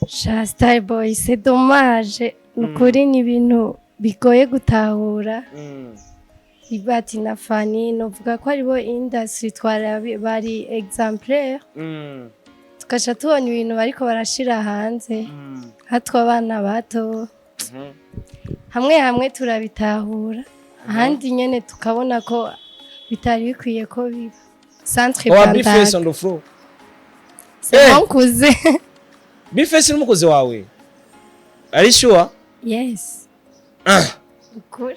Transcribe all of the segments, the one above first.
Sha Starboy, c'est dommage. Nukuri ni ibintu bigoye gutahura. Ibati na Fani, novuga ko aribo industry twara bari exemplaire, tugaca tubona ibintu bariko barashira hanze hatwe abana bato. Hamwe hamwe turabitahura, ahandi nyene tukabona ko bitari bikwiye ko biba centre. Wa B-Face Bandaga. on the floor. C'est mon cousin. B-Face n'umukozi wawe, ari sure? Yes. Ah. Ukuri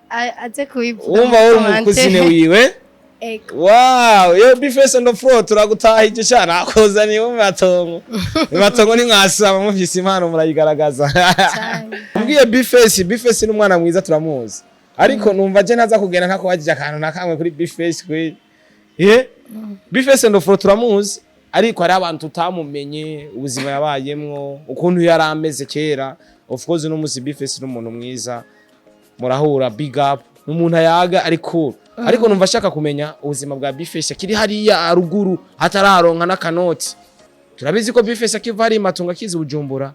aze kubivuga Wumva mu wowe umukuzine commentaire. wiwe? Ego. Wow, yo B-Face on the floor, turagutahije cyane, akuzaniye mu matongo. Mu matongo ntimwasaba, mufise impano murayigaragaza. Cyane. Mbwiye B-Face, B-Face ni umwana mwiza, turamuzi. Ariko numva je ntaza kugenda ntakubajije akantu na kamwe kuri B-Face kuri. Eh? B-Face on the floor turamuzi, ariko hari abantu tutamumenye ubuzima yabayemwo, ukuntu yari ameze kera. Of course no musi B-Face ni umuntu mwiza. Murahura, big up, ni umuntu ayaga, ari cool. Ariko numva ashaka kumenya ubuzima bwa B-Face akiri hariya haruguru hatararonka n'akanoti. Turabizi ko B-Face akiva hari matungo akiza Bujumbura,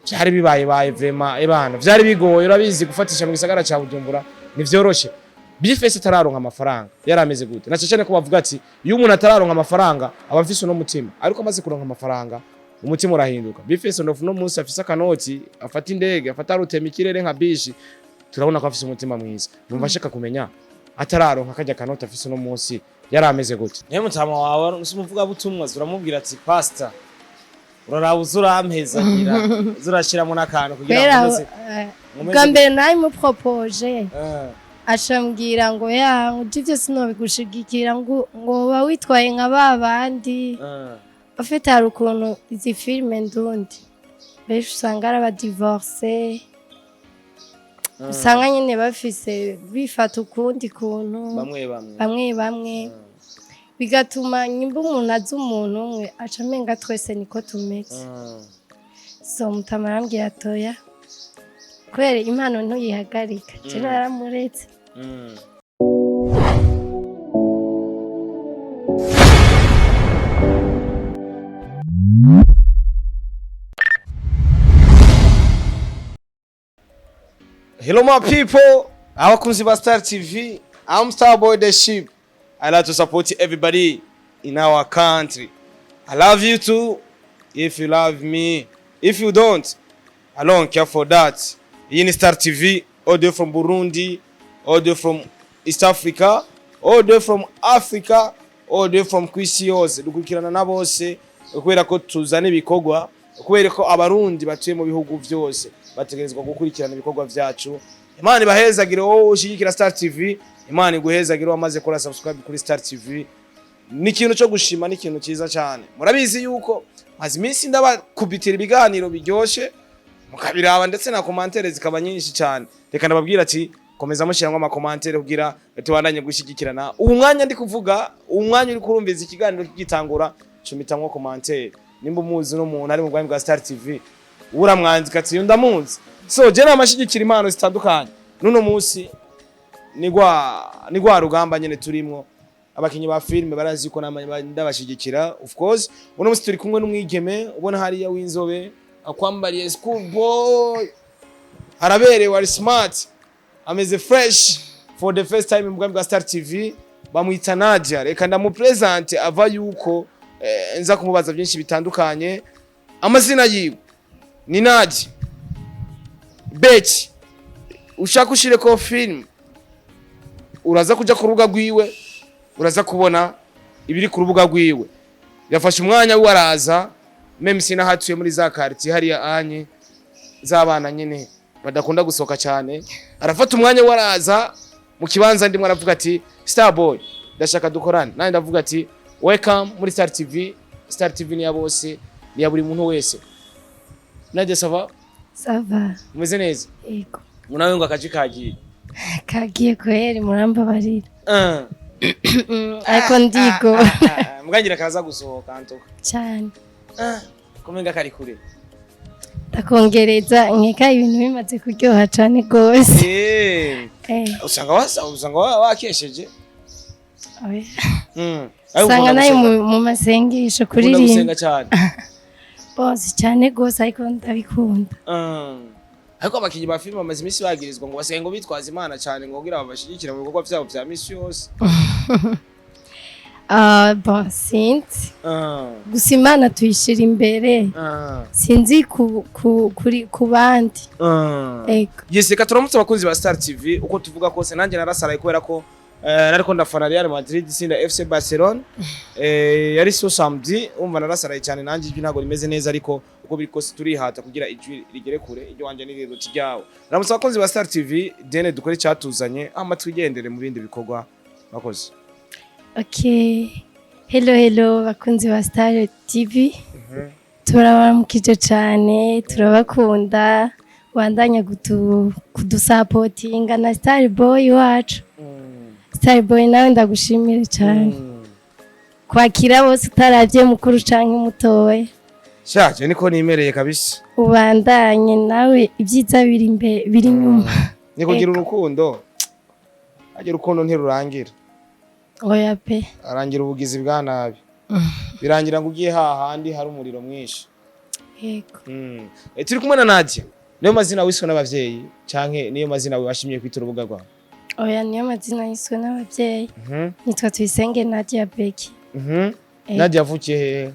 byari bibaye baye vraiment, ebana vyari bigoye. Urabizi, gufatisha mu gisagara ca Bujumbura ntivyoroshe. B-Face atararonka amafaranga yari ameze gute? Na cyane ko bavuga ati iyo umuntu atararonka amafaranga aba afise uno mutima, ariko amaze kuronka amafaranga umutima urahinduka. B-Face no munsi afise akanoti, afata indege, afata rutema ikirere nka bishi, turabona ko afise umutima mwiza. Numva ashaka kumenya atararonka kajya kanoti afise uno munsi yari ameze gute. Niyo mutama wawe umuvuga butumwa, uramubwira ati pastor, uraraba uza urampezagira, uza urashyiramo n'akantu kugira Kubera ngo nkomeze. Bwa mbere nabimupropoje, Eh, acambwira ngo ya uje ibyo sinobigushigikira, ngo uba witwaye nka ba bandi. Ufite hari ukuntu izi filime ndundi benshi usanga ari abadivorce, usanga nyine bafise bifata ukundi kuntu. Bamwe bamwe. Bamwe bamwe, bigatuma nyimba umuntu azi umuntu umwe aca amenga twese niko tumeze. So mutama arambwira atoya, kubera impano ntuyihagarika, je naramuretse. Hello my people, abakunzi ba Star TV, I'm Starboy the Ship. I like to support everybody in our country. I love you too, if you love me. If you don't, I don't care for that. Iyi ni Star TV, all the way from Burundi, all the way from East Africa, all the way from Africa, all the way from kwisi yose. Dukurikirana na bose kubera ko tuzana ibikorwa, kubera ko abarundi batuye mu bihugu vyose bategerezwa gukurikirana ibikorwa vyacu. Imana ibahezagire wowe ushigikira Star TV, Imana iguhezagire wamaze kora subscribe kuri Star TV. Ni ikintu cyo gushima, ni ikintu cyiza cyane. Murabizi yuko maze iminsi ndabakubitira ibiganiro biryoshe, mukabiraba, ndetse na commentaire zikaba nyinshi cyane. Reka ndababwira ati komeza mushyiramo amacommentaire kugira tubandanye gushyigikirana. Ubu mwanya ndi kuvuga, ubu mwanya uri kurumviza ikiganiro kigitangura, cumitamwo commentaire nimba umuzi n'umuntu ari mu bwami bwa Star TV, uramwandika ati ndamuzi. So je namashyigikira impano zitandukanye. N'uno munsi ni gwa rugamba nyene turimwo, abakinyi ba filime barazi ko ndabashigikira. Of course uno munsi turi kumwe n'umwigeme ubona hariya w'inzobe, akwambariye school boy, araberewe, ari smart, ameze fresh. For the first time mu bwami bwa Star TV bamwita Nadia. Reka ndamupresente ava yuko nza kumubaza byinshi bitandukanye. Amazina yiwe ni Nadia Beki. Ushaka ushireko film, uraza kuja ku rubuga rwiwe, uraza kubona ibiri ku rubuga rwiwe. Yafashe umwanya we araza, même sinahatuye muri za quartier hariya anye z'abana nyene badakunda gusohoka cyane. Arafata umwanya we araza mu kibanza ndimo, aravuga ati Starboy, ndashaka dukorane. Nanjye ndavuga ati welcome muri Star TV. Star TV ni ya bose, ni ya buri muntu wese. Nadia, ça va? Ça va. Umeze neza? Yego. Munawe ngo akaji kagiye. Kagiye kweri, murambabarira. Ariko ndigo. Mugangira kaza gusohoka antuka. Cyane. Kumenga kari kure. Ndakongereza nkeka ibintu bimaze kuryoha cyane rwose. Usanga wasa usanga wakesheje. Oya. Ariko Usanga ukunda nayo gusenga. mu masengesho Ukunda kuririmba. gusenga cyane. Bon, si cyane rwose, ariko ndabikunda. Ariko abakinyi ba filime bamaze iminsi bagirizwa ngo basigaye ngo bitwaza Imana cyane ngo kugira babashigikire mu bikorwa vyabo vya misi yose. Ah, bon, sinzi. Gusa Imana tuyishira imbere. Sinzi ku bandi. Ego. Yes, reka turamutse abakunzi ba Star TV. Uko tuvuga kose, nanjye narasaraye kubera ko nariko ndafana Real Madrid itsinda FC Barcelona. Yari so samedi, umva narasaraye cyane, nanjye ijwi ntabwo rimeze neza, ariko uko biri kose turihata kugira ijwi rigere kure. Iryo wanje n'iriruta ryawe. Ramutse abakunzi ba Star TV, dene dukore icyatuzanye, hama twigendere mu bindi bikorwa bakoze. Okay, hello hello bakunzi ba Star TV, turabaramukije cyane, turabakunda. Bandanya kudusapotinga na Star Boy wacu. Star Boy, nawe ndagushimire cyane kwakira bose utaravye mukuru canke mutoya. Shaje niko nimereye kabisa. Ubandanye nawe, ibyiza biri imbere, biri inyuma. Ni kugira urukundo, agira urukundo ntirurangira. Oya pe. Arangira ubugizi bwa nabi, birangira ngo ugiye hahandi hari umuriro mwinshi. Yego. Turi kumwe na Nadia. Niyo mazina wiswe n'abavyeyi canke niyo mazina washimye kwita urubuga rwawe? Oya, niyo mazina yiswe n'abavyeyi. Nitwa Tuyisenge Nadia Beki. Nadia avukiye hehe?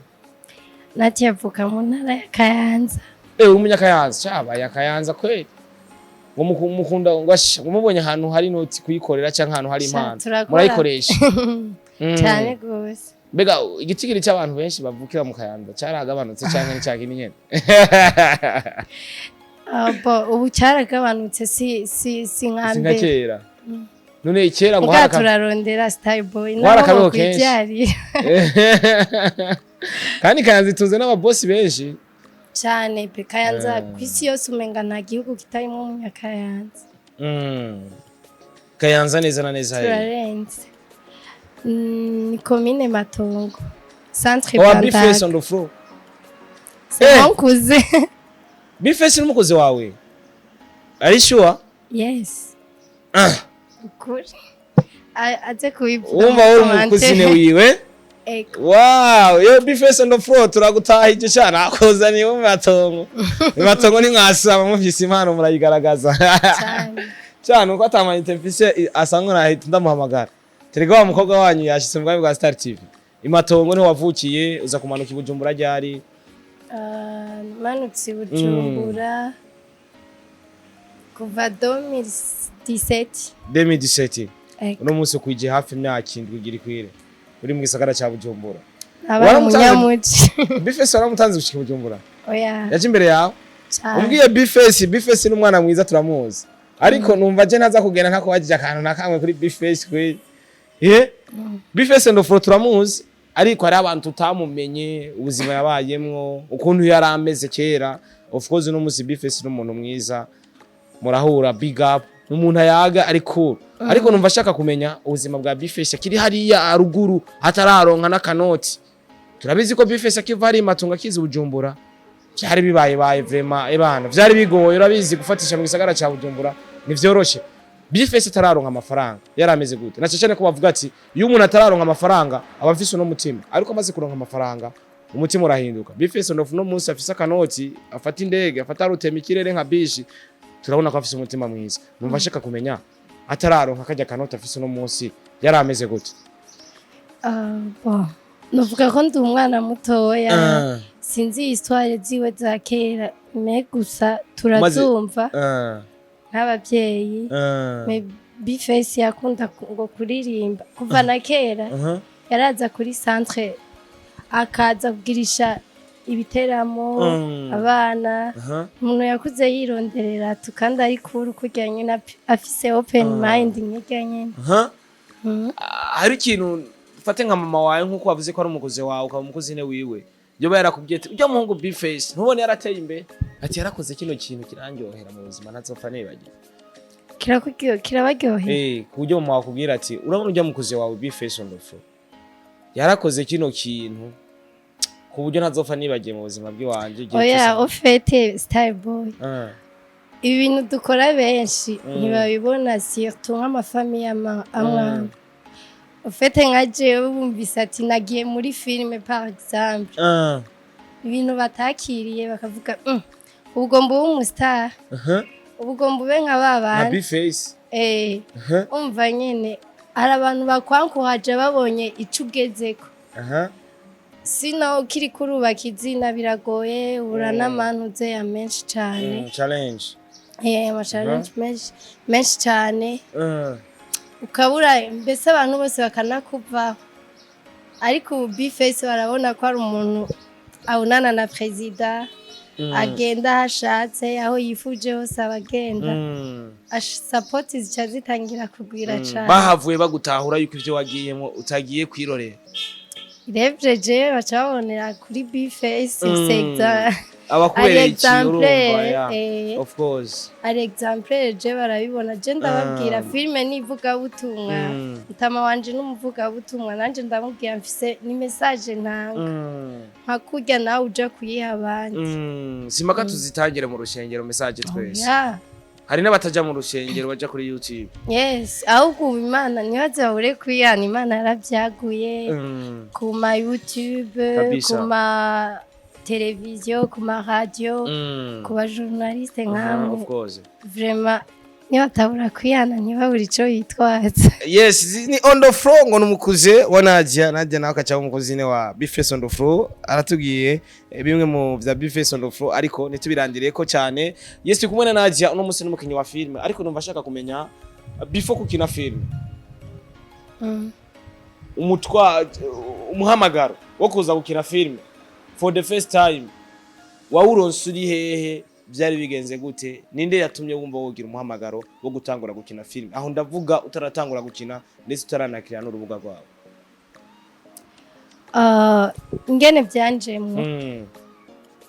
Nadia avuka mu ntara ya Kayanza. Uri umunyakayanza, cabaye akayanza kweli. Ngo mukunda ngo asha, ngo mubonye ahantu hari inoti kuyikorera canke ahantu hari Sha, impano turakora. murayikoresha. Cyane gose. Mbega igitigiri cy'abantu benshi bavukira mu Kayanza caragabanutse canke ni cakindi nyene? Ah, bo, ubu cyaragabanutse, si nka Si nka mbere. kera. None kera ngo Muga turarondera, Star Boy, ngo hari nabo akabeho kenshi. bokwivyarira. Kandi Kayanza itunze n'ababosi benshi. Cyane pe. Kayanza ku isi yose umenga nta gihugu kitarimo umunyakayanza. Kayanza neza na neza hehe? Turarenze. Ni komine Matongo, centre Wa Bface Bandaga. on the floor. C'est mon cousin. Bface ni umukozi wawe? Are you sure? Yes. Ukuri. Aze kubivuga Wumva mu wowe commentaire. umukuzine wiwe? Ego. Wow, yo Bface on the floor, turagutahije cyane, akuzaniye mu Matongo. Mu Matongo ntimwasaba, mufise impano murayigaragaza. Cyane. Cyane uko atamayite mfise asanzwe nahita ndamuhamagara. Terega wa mukobwa wanyu yashitse mu bwami bwa Star TV. Imatongo niho wavukiye, uza kumanuka i Bujumbura ryari? Ah, manutse i Bujumbura kuva 2017. 2017. Ego. Uno munsi kwije hafi imyaka 7 igira ikwire uri mu gisagara ca Bujumbura. Nabaye umunyamuji. Bface waramutanze gushika i Bujumbura? Oya. Yaje imbere yawe? Cyane. Umbwiye Bface, Bface ni umwana mwiza, turamuzi. Ariko numva je ntaza kugenda ntakubajije akantu na kamwe kuri Bface kwe. Bface ndofuro turamuzi, ariko hari abantu tutamumenye ubuzima yabayemwo, ukuntu yari ameze kera. Of course uno munsi Bface ni umuntu mwiza, murahura, big up, ni umuntu ayaga, ari cool. Ariko numva ashaka kumenya ubuzima bwa Bface akiri hariya ruguru atararonka n'akanoti. Turabizi ko Bface akiva hari Matungo akiza Bujumbura vyari bibaye baye vraiment, ebana vyari bigoye. Urabizi, gufatisha mu gisagara ca Bujumbura ntivyoroshe. Bface atararonka amafaranga yari ameze gute? Na cyane ko bavuga ati iyo umuntu atararonka amafaranga aba afise uno mutima, ariko amaze kuronka amafaranga umutima urahinduka. Bface no munsi afise akanoti, afata indege, afata rutema ikirere nka bishi, turabona ko afise umutima mwiza. Numva ashaka kumenya atararonka kajya kanoti afise uno munsi yari ameze gute? Ah, bon. Novuga ko ndi umwana mutoya, sinzi histoire ziwe za kera, mais gusa turazumva nk'ababyeyi. Mais Bface yakunda ngo kuririmba kuva na kera. Yaraza kuri centre, akaza kugirisha ibiteramo abana. Umuntu yakuze yironderera tu kandi ari cool kurya nyene, afise open mind nk'irya nyene. Hari ikintu, fate nka mama wawe, nk'uko wavuze ko ari umukozi wawe, ukaba umukozi ne wiwe, yoba yarakubwiye ati ujya muhungu Bface ntubone yarateye imbere, ati yarakoze kino kintu kirandyohera mu buzima ntazopfa nibagiwe. Kirabaryohera. Ku buryo mama wakubwira ati urabona ujya mukozi wawe Bface on the floor yarakoze kino kintu ku buryo ntazopfa nibagiye mu buzima bw'iwanje igihe Oya, cyose. Au fait, Star Boy, ibi bintu dukora benshi ntibabibona, surtout nk'ama famille amwe amwe. Au fait, nka jewe bumvise ati nagiye muri filime par exemple, Ibintu batakiriye bakavuga: Ubwo mba ube umustar, ubwo mbube nka ba Nka bandi." B-Face. Umva nyene, hari abantu bakwankuhaje babonye ico ugezeko. Sino ukiri kurubaka izina biragoye, uhura n'amantuze ya menshi cane. Challenge. Ama challenge menshi menshi cane, ukabura mbese abantu bose bakanakuvaho. Ariko ubu B-Face barabona ko ari umuntu abonana na perezida, agenda aho ashatse, aho yifuje hose abagenda. Support zica zitangira kugwira cane. Bahavuye bagutahura yuko ivyo wagiyemo utagiye kwirorera. Revye jewe baca babonera kuri B-Face. Abakubereye Ari ikintu urumva. exemplaire, Yeah. Of course. Ari exemplaire, je barabibona. Je ndababwira, filime ni ivugabutumwa. Mutama wanje n'umuvugabutumwa, nanje ndamubwira mfise ni message ntanga, nka kurya nawe uja kuyiha abandi. Simpaka tuzitangire mu rushengero message twese. Yeah. Hari n'abataja mu rushengero, baja kuri YouTube. Yes, ahubwo ubu Imana ntibaze babure kwihana, Imana yaravyaguye ku ma YouTube, ku ma televiziyo, ku ma radio, ku ba journaliste nkamwe. Of course. Vraiment, nibatabura kwihana, ntibabure ico bitwaza. Yes, ni on the floor ngo numukuze wa Nadia. Nadia nawe akaca umukozi wa B-Face on the floor, aratubwiye bimwe mu vya B-Face on the floor, ariko ntitubirandiriye ko cyane. Yes, turi kumwe na Nadia uno munsi, n'umukinyi wa filme, ariko numva ashaka kumenya before kukina filme, umutwa umuhamagaro wo kuza gukina filme for the first time wawuronse uri hehe? Byari bigenze gute? Ninde yatumye wumva wogira umuhamagaro wo gutangura gukina filme? Aho ndavuga utaratangura gukina, ndetse utaranakira n'urubuga rwawe. Ingene vyanjemwo?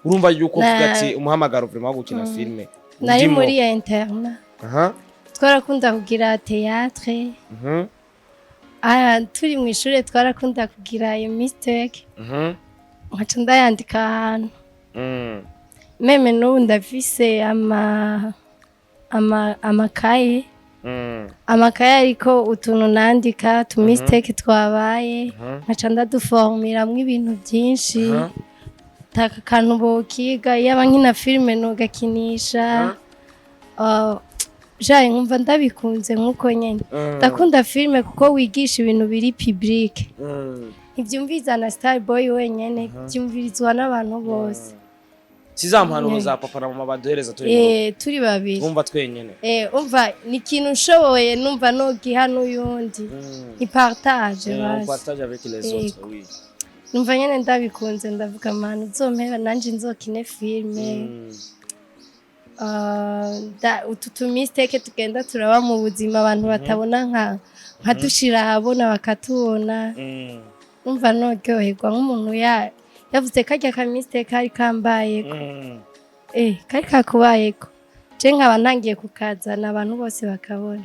Urumva yuko uvuga ati umuhamagaro vraiment wo gukina filme Nari ndimo. muri internat. Twarakunda kugira théâtre. Ah, turi mu ishure twarakunda kugira iyo mistake, nkaca ndayandika ahantu. Même n'ubu ndafise ama amakaye, amakaye ariko utuntu nandika, tu mistake twabaye, nkaca ndaduformiramwo ibintu byinshi. Taka akantu bokiga, yaba nkina filime nogakinisha. Jaye nkumva ndabikunze nkuko nyene ndakunda filime, kuko wigisha ibintu biri public, ntivyumviriza na Star Boy wenyene, vyumvirizwa n'abantu bose. Si za mpanuro za papa na mama baduhereza turi mu rugo. Turi babiri. Twumva twenyene. Umva, ni ikintu nshoboye numva nogiha n'uyundi, ni partage. On Basi. partage avec les autres, oui. Numva nyene ndabikunze, ndavuga: "Mana, uzompera nanje nzokine filime." Utu tu mistake tugenda turaba mu buzima, abantu batabona, nka dushira ahabona bakatubona. Numva noryoherwa nk'umuntu yavuze karya ka mistake kari kambayeko, kari kakubayeko, je nkaba ntangiye kukazana abantu bose bakabona.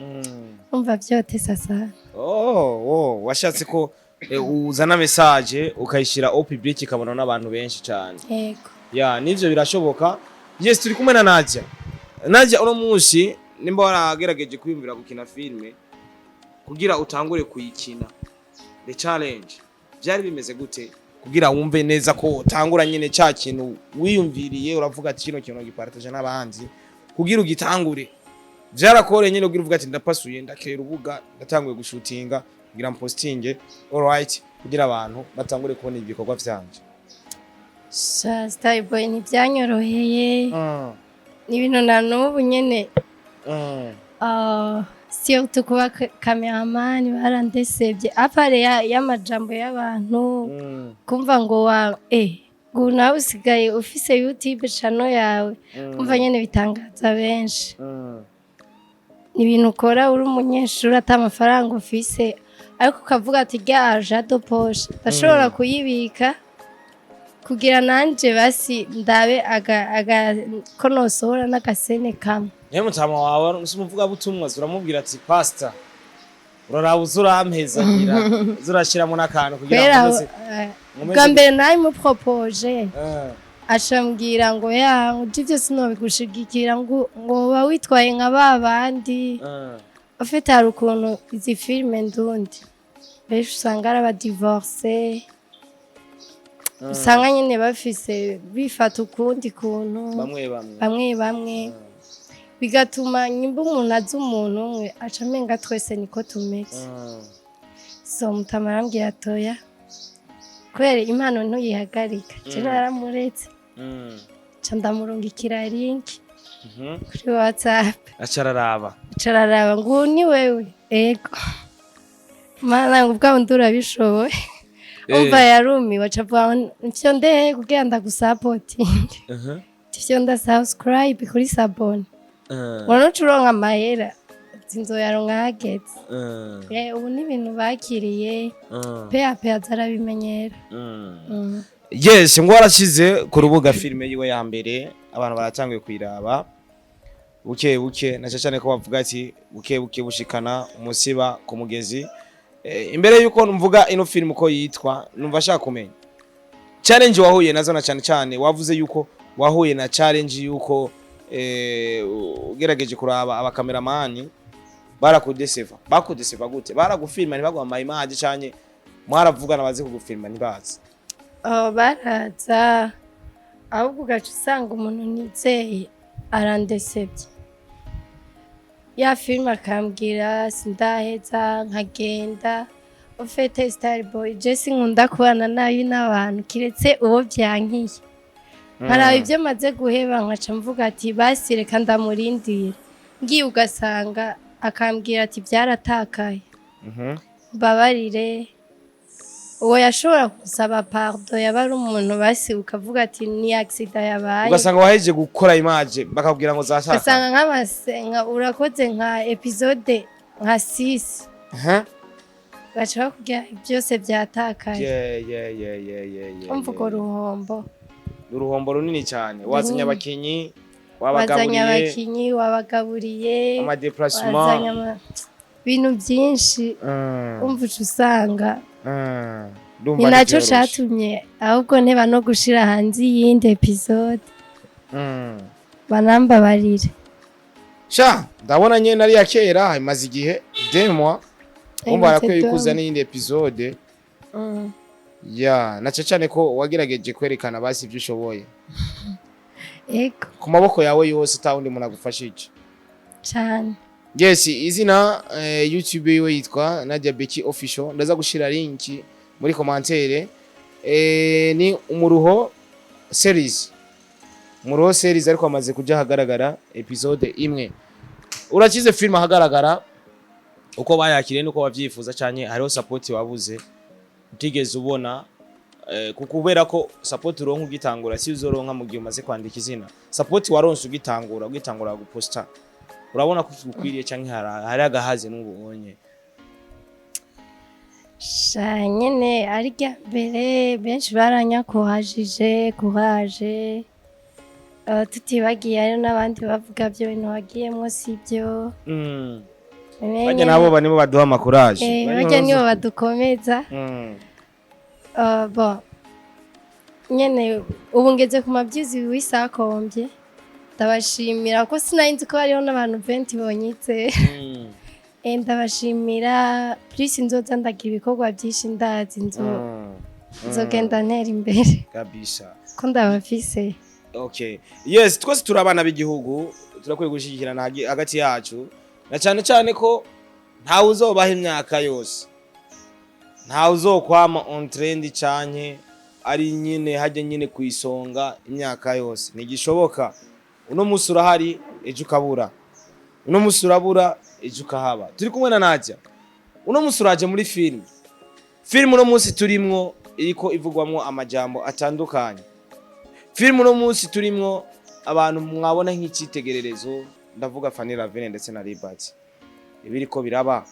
Numva vyotesa sana. Oh, washatse ko uzana message ukayishira au public, ikabona n'abantu benshi cyane. Yego. Ya, nivyo birashoboka. Yes, turi kumwe na Nadia. Nadia, uno munsi nimba waragerageje kwiyumvira gukina filme, kugira utangure kuyikina, the challenge byari bimeze gute kugira wumve neza ko utangura nyine cya kintu wiyumviriye, uravuga ati kino kintu gipartage n'abandi, kugira ugitangure vyarakoreye nyine, kugira uvuga ati ndapasuye, ndakera urubuga, ndatanguye gushutinga kugira mpostinge, alright, kugira abantu batangure kubona ibikorwa vyanje? Sha Starboy, ntibyanyoroheye. Ni ibintu na n'ubu nyene. Surtout kuba cameraman barandesebye, à part y'amajambo y'abantu, kumva ngo wa ngo nawe usigaye ufise YouTube channel yawe, kumva nyene bitangaza benshi. Ni ibintu ukora uri umunyeshuri, ata amafaranga ufise, ariko ukavuga ati rya argent de poche ndashobora kuyibika kugira nanje basi ndabe aga ko nosohora n'agasene kamwe. Niyo mutama wawe si umuvugabutumwa, uramubwira ati: "Pastor, uraraba uza urampezagira, uza urashyiramo n'akantu kugira Kubera ngo nkomeze." Bwa mbere nabimupropoje, acambwira ngo ya uje ibyo sinobigushigikira, ngo uba witwaye nka ba bandi. Ufite hari ukuntu izi filime ndundi benshi usanga ari abadivorce. Usanga nyene bafise bifata ukundi kuntu. Bamwe bamwe. Bamwe bamwe, bigatuma nyimba umuntu azi umuntu umwe, aca amenga twese niko tumeze. So mutama arambwira atoya, kubera impano ntuyihagarika. Je naramuretse, ca ndamurungikira link kuri WhatsApp. Aca araraba. Aca araraba ngo ubu ni wewe? Ego mana, ngo ubwa wundi urabishoboye. Umva, yarumiwe, aca avuga ngo mfyo ndehe kugira ndagusapotinge? Ivyo nda subscribe kuri sabone, urabona, uronka amahera. Ati nzoyaronka hageze. Ubu ni ibintu bakiriye pe ape, aza arabimenyera. Yes, ngo warashize ku rubuga filime yiwe ya mbere, abantu baratanguye kuyiraba buke buke, na cyane ko bavuga ati buke buke bushikana umusiba ku mugezi. Imbere yuko mvuga ino filime uko yitwa, numva ashaka kumenya challenge wahuye nazo, na cyane cyane wavuze yuko wahuye na challenge yuko ugerageje kuraba abakameramani barakudeseva. Bakudeseva gute? Baragufilma ntibaguha ama image, canke mwaravugana bazi kugufilma ntibazi? Oh, baraza, ahubwo ugaca usanga umuntu nizeye arandesebye ya filime, akambwira sindaheza, nkagenda. Ufite Star Boy, je sinkunda kubana nabi n'abantu, kiretse uwo byankiye, nkaraba ibyo maze guheba, nkaca mvuga ati basi reka ndamurindira. Ngiye ugasanga akambwira ati byaratakaye, mbabarire. Uwo yashobora gusaba pardon yaba ari umuntu basi ukavuga ati ni accident yabaye. Ugasanga wahejeje gukora image, bakakubwira ngo zataka. Ugasanga nk'amasenga urakoze nka épisode nka 6, baca bakubwira byose byatakaye. Yeah. Umva urwo ruhombo. Uruhombo runini cyane. Wazanye abakinyi, wazanye wabagaburiye, abakinyi, wabagaburiye, amadéplacement, wazanye ibintu byinshi. Umva, uca usanga Ndumva ni nacyo ntivyoroshe. catumye ahubwo nteba no gushira hanze iyindi épisode. Banambabarire. Sha, ndabona nyene ari ya kera, imaze igihe, 2 mois. Umva, arakwiye kuza n'iyindi épisode. Ya, na cyane ko wagerageje kwerekana basi ibyo ushoboye Ego. ku maboko yawe yose, ata wundi muntu agufashije. Cane. Yes, izina YouTube yiwe yitwa Nadia Becky Official. Ndaza gushira link muri commentaire. Ni Umuruho series. Umuruho series, ariko amaze kuja ahagaragara épisode imwe. Urakize film ahagaragara, uko bayakiriye nuko bavyifuza, canke hariho support wabuze utigeze ubona? Kubera ko support uronka ugitangura si uzoronka mu gihe umaze kwandika izina. Support waronse ugitangura guposta, urabona ko kigukwiriye, canke hari agahaze n'ubonye? Sha, nyene ari rya mbere, benshi baranyakuhajije courage. Tutibagiye hari n'abandi bavuga byo bintu wagiyemwo sibyo. Bajya nabo nibo baduha amakuraje. Bajya nibo badukomeza. Bon, nyene ubu ngeze ku mabyizi w'isakombye, ndabashimira ko sinari nzi ko hariho n'abantu benshi bonyitse. Ndabashimira plus, nzoza ndagira ibikorwa byinshi, ndazi nzo nzogenda ntera imbere. Kabisa. Ko ndabafise. Okay, yes, twese turi abana b'igihugu, turakwiye gushyigikirana hagati yacu, na cyane cyane ko ntawe uzobaha imyaka yose, ntawe uzokwama on trend canke ari nyine hajya nyine ku isonga imyaka yose. Ntigishoboka. Uno munsi urahari, ejo ukabura. Uno munsi urabura, ejo ukahaba. Turi kumwe na Nadia. Uno munsi uraje muri filime. Filime uno munsi turimwo iriko ivugwamwo amajambo atandukanye. Filime uno munsi turimwo abantu mwabona nk'icyitegererezo, ndavuga Fanny Lavine ndetse na Libert. Ibiriko biraba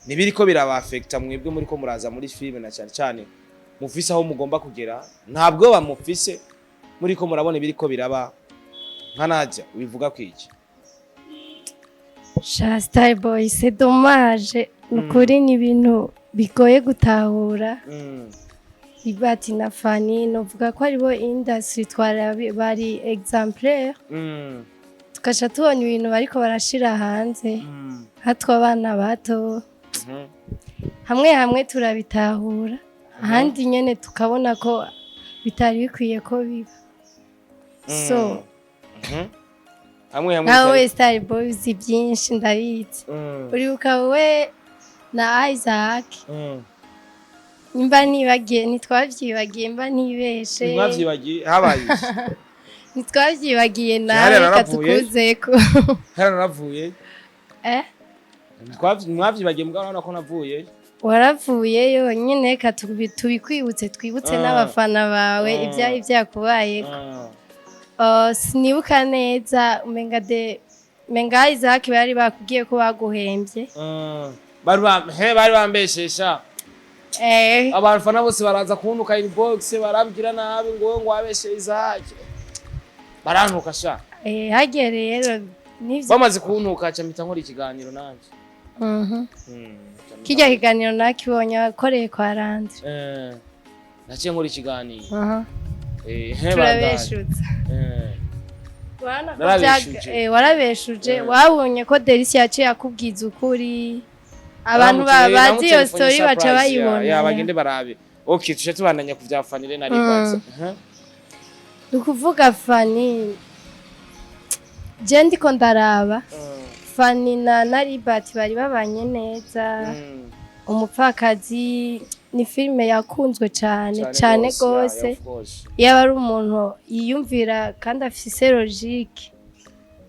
nibiriko birabafekta mwebwe muriko muraza muri filime, na cyane cyane mufise aho mugomba kugera, ntabwo bamufise muriko murabona ibiriko biraba. Nka Nadia, ubivuga kwiki? Sha Starboy, c'est dommage, nukuri ni ibintu bigoye gutahura. Ibati na Fanny, novuga ko aribo industry twara bari exemplaire, tugaca tubona ibintu bariko barashira hanze hatwe abana bato. Hamwe hamwe turabitahura, ahandi nyene tukabona ko Bitari bikwiye ko biba so. Hamwe hamwe. Nawe bitari- Star Boy, uzi byinshi, ndabizi. Uribuka we na Isaac? Nimba nibagiye, ntitwabyibagiye, mba ntibeshe. Mwavyibagiye, habaye iki? Ntitwabyibagiye nawe. Hariya Reka naravuye. tukuzeko. Hariya naravuye. Eh. Mwavyibagiye, mugabo urabona ko navuye. Waravuyeyo nyine, reka tubikwibutse, twibutse n'abafana bawe ibyari byakubayeko. Sinibuka neza, umenga de umenga Isaac bari bakubwiye ko baguhembye. Bari bambeshesha. Abafana bose baraza kuntuka inbox, barambwira nabi ngo wabeshe Isaac, barantuka sha. Hagiye rero nivyo. Bamaze kuntuka, ca mpita nkora ikiganiro nanje. Ca mpita Kirya kiganiro nakibonye wakoreye kwa Landry. Naciye nkora ikiganiro. He, bandanye. Turabeshutse. Urabona ko Narabeshuje. Warabeshuje. Wabonye ko Delisi yaciye akubwiza ukuri, abantu bazi iyo Namutelefone story baca surprise, ya, bayibona. Ya, bagende barabe. Okay, tuje tubandanya ku vya Fanny na Libert. Ni ukuvuga Fanny, je ndiko ndaraba Fanny na Libert bari babanye neza. Umupfakazi ni filime yakunzwe cyane cyane gose, gose. Yeah, of course. Iyo aba ari umuntu yiyumvira kandi afise logique,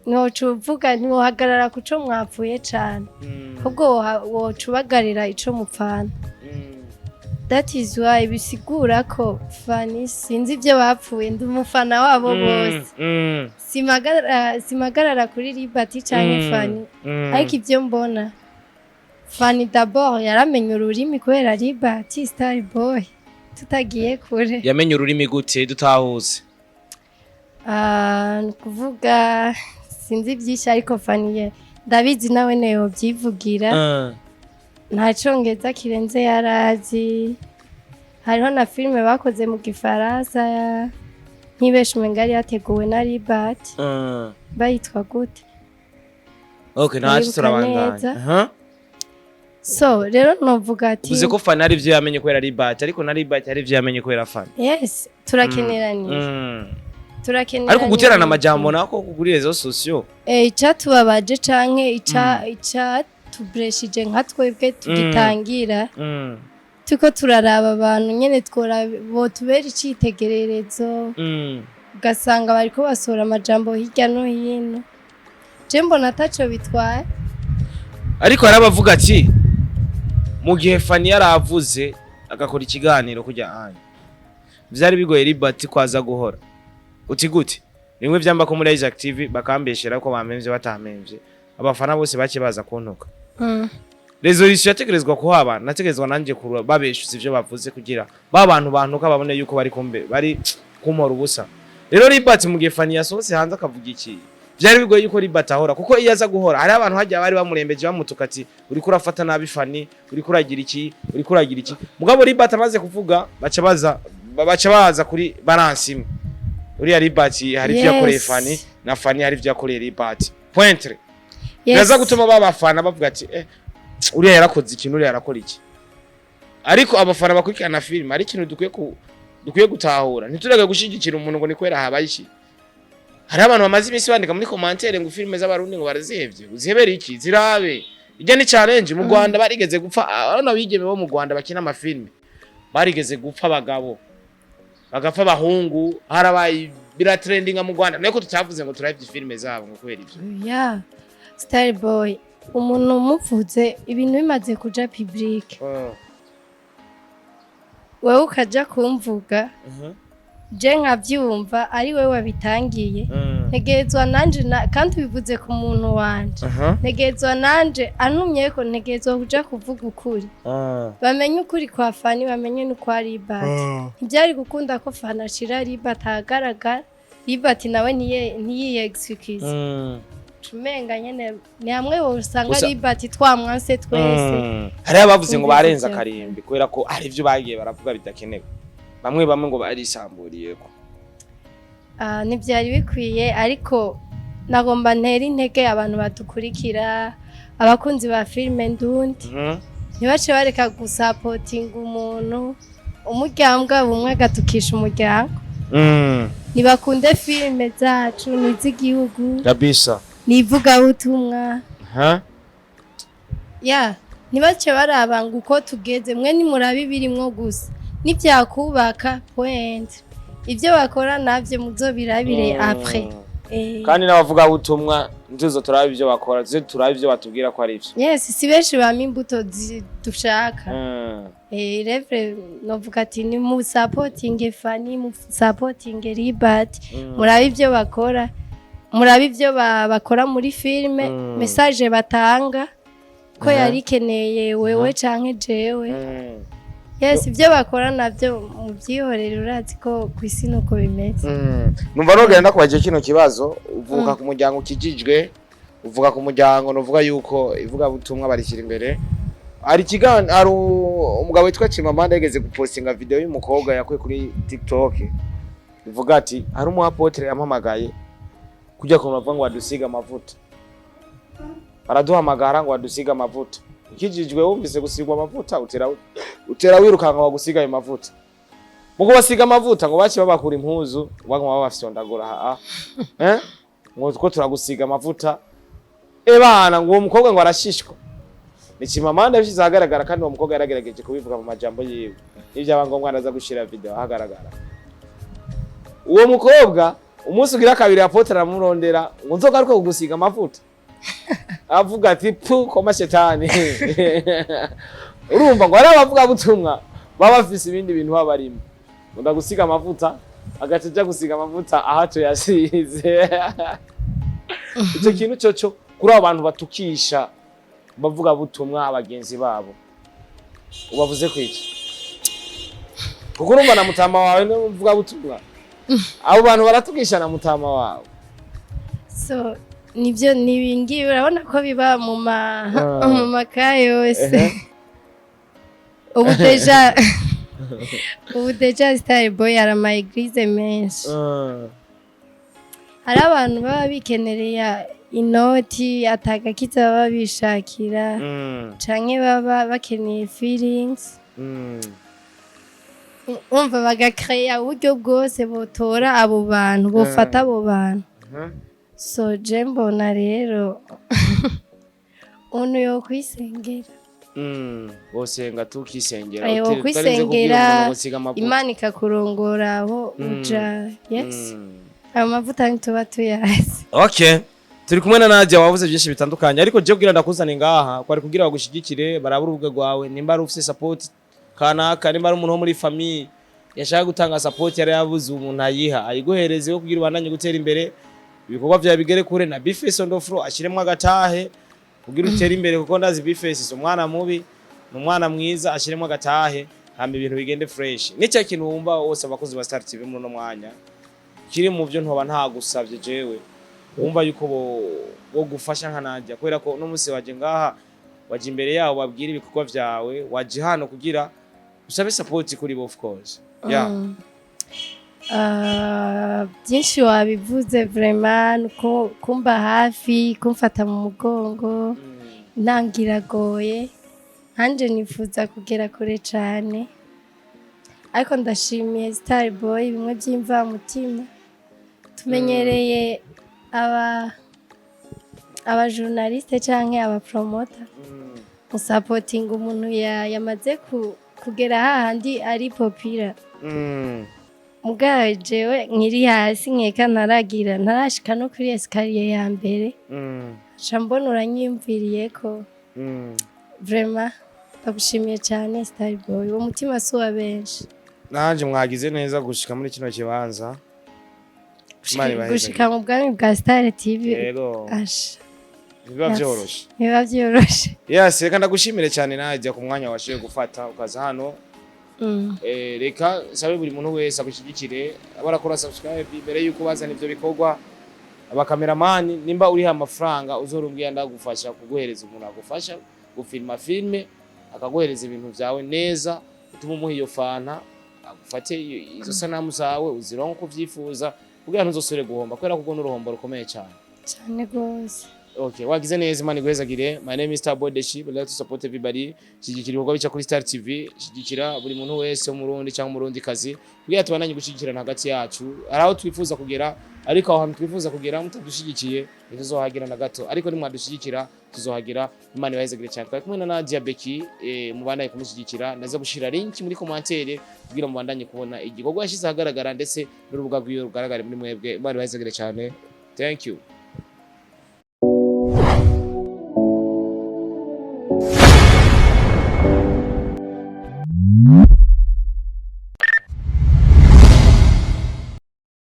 ntiwoca uvuga, ntiwohagarara ku co mwapfuye cane, ahubwo woca ubagarira ico mupfana. That is why bisigura ko Fanny, sinzi ibyo bapfuye, ndi umufana wabo bose. Simagarara kuri Liberty canke Fanny, ariko ibyo mbona, Fanny d'abord yaramenye ururimi kubera Liberty. Star Boy, tutagiye kure. Yamenye ururimi gute? Dutahuze. Ah, ni ukuvuga sinzi byinshi, ariko Fanny ndabizi nawe niyo yobyivugira. Nta congereza kirenze yarazi. Hariho na filime bakoze mu gifaransa, ntibeshe, umenga yari yateguwe na Libert. Bayitwa gute? Okay, ntacyo. Ndibuka Turabandanya. neza. So rero novuga ati Uvuze ko Fanny ari ivyo yamenye kubera Libert, ariko na Libert ari ivyo yamenye kubera Fanny. Yes, turakeneraniye. Turakeneraniye. Ariko guterana amajambo nako kuri réseaux sociaux. Icatubabaje canke icatubreshije nka twebwe tugitangira, turiko turaraba abantu nyene twora botubera icitegererezo, ugasanga bariko basohora amajambo hirya no hino. Je mbona ataco bitwaye. Ariko hari abavuga ati mu gihe Fanny yaravuze agakora ikiganiro kujya anya, vyari bigoye Libert kwaza guhora. Uti gute? Bimwe vyamba ko muri Isaac TV bakambeshera ko bampemvye, batampemvye, abafana bose bake baza kuntuka. Resolution yategerezwa kuhaba, nategerezwa nanje kurura babeshuza ivyo bavuze kugira ba bantu bantuka babone yuko bari kumbe bari kumpora ubusa. Rero Libert, mu gihe Fanny yasohotse hanze akavuga iki, vyari bigoye yuko Libert ahora, kuko iyo aza guhora hari abantu hajya bari bamurembeje, bamutuka ati uriko urafata nabi Fanny, uriko uragira iki, uriko uragira iki. Mugabo Libert amaze kuvuga, baca baza kuri balance imwe. Uriya Libert hari ivyo yakoreye Fanny, na Fanny hari ivyo yakoreye Libert, point. Biraza gutuma ba bafana bavuga ati uriya yarakoze ikintu, uriya yarakora iki. Ariko abafana bakurikirana filime, hari ikintu dukwiye gutahura: ntitureke gushigikira umuntu ngo ni kubera habaye iki. Hari abantu bamaze iminsi bandika muri commentaire ngo filime z'abarundi ngo barazihevye. Uzihebere iki? Zirabe ijya ni challenge. Mu Rwanda barigeze gupfa abana bigeme bo mu Rwanda bakina amafilime, barigeze gupfa abagabo, bagapfa abahungu, harabaye biratrendinga mu Rwanda. Niko tutavuze ngo turahevye filime zabo ngo kubera ivyo. Ya, Star Boy, umuntu umuvuze ibintu bimaze kuja public, wewe ukaja kumvuga, je nkavyumva ari wewe wabitangiye, ntegerezwa nanje kandi ubivuze ku muntu wanje, ntegerezwa nanje antumyeko, ntegerezwa kuja kuvuga ukuri, bamenye ukuri kwa Fani, bamenye n'ukwa Libert. Ntibyari gukunda ko Fani ashira Libert ahagaragara, Libert nawe ntiyiyegisikirize. Umenga nyene ni hamwe wosanga Libert twamwanse twese. Hariho abavuze ngo Twumvise barenze ivyo. akarimbi kubera ko hari ivyo bagiye baravuga bidakenewe, bamwe bamwe ngo barisamburiyeko. Ah, ntibyari bikwiye, ariko nagomba ntera intege abantu badukurikira, abakunzi ba filime ndundi, ntibace bareka gusapotinga umuntu. Umuryango bumwe agatukisha umuryango. Ntibakunde filime zacu, ni iz'igihugu, ni ivugabutumwa. Ha. Ya, ntibace baraba ngo uko tugeze, mwe nimurabe ibirimwo gusa nibyakubaka, point. Ibyo bakora navyo muzobirabire après. Kandi n'abavugabutumwa ntuzo turabe ibyo bakora, tuze turabe ibyo batubwira ko ari byo. Yes, si benshi bama imbuto dushaka. Revre novuga ati ni mu supporting Fanny, mu supporting Libert, murabe ibyo bakora, murabe ibyo bakora muri filime, message batanga ko yari ikeneye wewe canke jewe. Yes, ibyo bakora navyo mubyihorere, urazi ko ku isi nuko bimeze. Numva nogenda ndakubaje kino kibazo: uvuka ku muryango ukijijwe, uvuka ku muryango nuvuga yuko ivugabutumwa barishyira imbere. Hari ikiganiro, hari umugabo witwa Chimamanda yigeze gupostinga video y'umukobwa yakuye kuri TikTok, ivuga ati hari umu apôtre yampamagaye kujya ku bavuga ngo badusiga amavuta, baraduhamagara ngo badusiga amavuta. Ukijijwe, wumvise gusigwa amavuta, utera wirukanka bagusiga ayo mavuta. Mu kubasiga amavuta ngo bace babakura impuzu, baguma babafyondagura ha ngo ko turagusiga amavuta. Ebana, ngo uwo mukobwa ngo arashishwa. Ni Chimamanda yabishyize ahagaragara, kandi uwo mukobwa yaragerageje kubivuga mu majambo yiwe. Nibyaba ngombwa ndaza gushira video ahagaragara. Uwo mukobwa umunsi ugira kabiri apôtre aramurondera ngo nzogaruke kugusiga amavuta, avuga ati pu koma shetani. Urumva ngo hari abavuga butumwa baba bafise ibindi bintu baba barimo, ngo ndagusiga amavuta, agaca aja gusiga amavuta ahaco yasize. Icyo kintu coco kuri abo bantu batukisha bavuga butumwa bagenzi babo, ubavuze kwiki? Kuko urumva na mutama wawe n'umuvuga butumwa, abo bantu baratukisha na mutama wawe. So nibyo, ni ibingibi urabona ko biba mu ma mu maka yose. Ubu déjà Star Boy hari ama église menshi, hari abantu baba bikenereye inoti, atagakiza baba bishakira, canke baba bakeneye feelings. Umva, bagakeya uburyo bwose botora abo bantu, bofata abo bantu. So je mbona rero umuntu yokwisengera. Wosenga tukisengera. Eh, utarinze kubwira wokwisengera, umuntu ngo siga amavuta. Imana ikakurongora aho uja, yes. Ayo mavuta ntituba tuyazi. Okay, turi kumwe na Nadia. Wavuze byinshi bitandukanye, ariko je kugira ndakuzane ngaha kwari kugira bagushigikire, barabura urubuga rwawe, nimba ari ufise support kanaka, nimba ari umuntu wo muri famille yashaka gutanga support yari yabuze umuntu ayiha, ayiguhereze yo kugira ubandanye gutera imbere, ibikorwa vyawe bigere kure, na Bface on the floor ashiremwo agatahe kugira utere imbere, kuko ndazi Bface si umwana mubi, ni umwana mwiza. Ashiremwo agatahe hama ibintu bigende fresh. Nicyo kintu wumva wose abakozi ba Star TV muri uno mwanya kiri mu byo ntoba ntagusavye jewe, wumva yuko bo gufasha nka Nadia, kubera ko uno munsi waje ngaha, waje imbere yabo babwira ibikorwa vyawe, waje hano kugira usabe support kuri bo, of course, yeah. Ah, byinshi wabivuze vraiment, nuko kumba hafi, kumfata mu mugongo, intanga iragoye. Nkanjye nifuza kugera kure cyane, ariko ndashimiye Star Boy bimwe by'imvamutima. Tumenyereye aba journaliste canke aba promoter musapotinga umuntu yamaze kugera hahandi ari populaire. Mugabo jewe nkiri hasi, nkeka ntaragira, ntarashika no kuri escalier ya mbere, nca mbona uranyiyumviriye ko. Vraiment ndagushimiye cyane, Star Boy, uwo mutima si uwa benshi. Nanje mwagize neza gushika muri kino kibanza. Imana ibahezagire. Gushika mu bwami bwa Star TV. Yego. Asha. Biba Yes. vyoroshe? Biba byoroshe. Yes, reka ndagushimire cyane Nadia ku mwanya washoboye gufata ukaza hano. Reka sabe buri muntu wese agushyigikire, abarakora subscribe imbere yuko bazana ivyo bikorwa. Abakameramani, nimba uriha amafaranga uzorumbwira, ndagufasha kuguhereza umuntu agufasha gufilma filme, akaguhereza ibintu vyawe neza, utuma umuha iyo fanta, agufate izo sanamu zawe uzironke uko uvyifuza, kugira ntuzosubire guhomba, kubera kuko n'uruhombo rukomeye cyane. Cyane rwose. Okay, wagize neza, Imana iguhezagire. My name is Starboy the Ship. I like to support everybody. Shigikira ibikorwa bica kuri Star TV, shigikira buri muntu wese w'Umurundi cyangwa Umurundi kazi, kugira tubandanye gushigikirana hagati yacu. Hari aho twifuza kugera, ariko aho hantu twifuza kugera mutadushigikiye ntituzohagera na gato, ariko nimwadushigikira tuzohagera. Imana ibahezagire cyane. Twari kumwe na Nadia Becky, mubandanye kumushyigikira. Ndaza gushira link muri commentaire kugira mubandanye kubona igikorwa yashyize ahagaragara, ndetse n'urubuga rwiwe rugaragare muri mwebwe. Imana ibahezagire cyane. Thank you.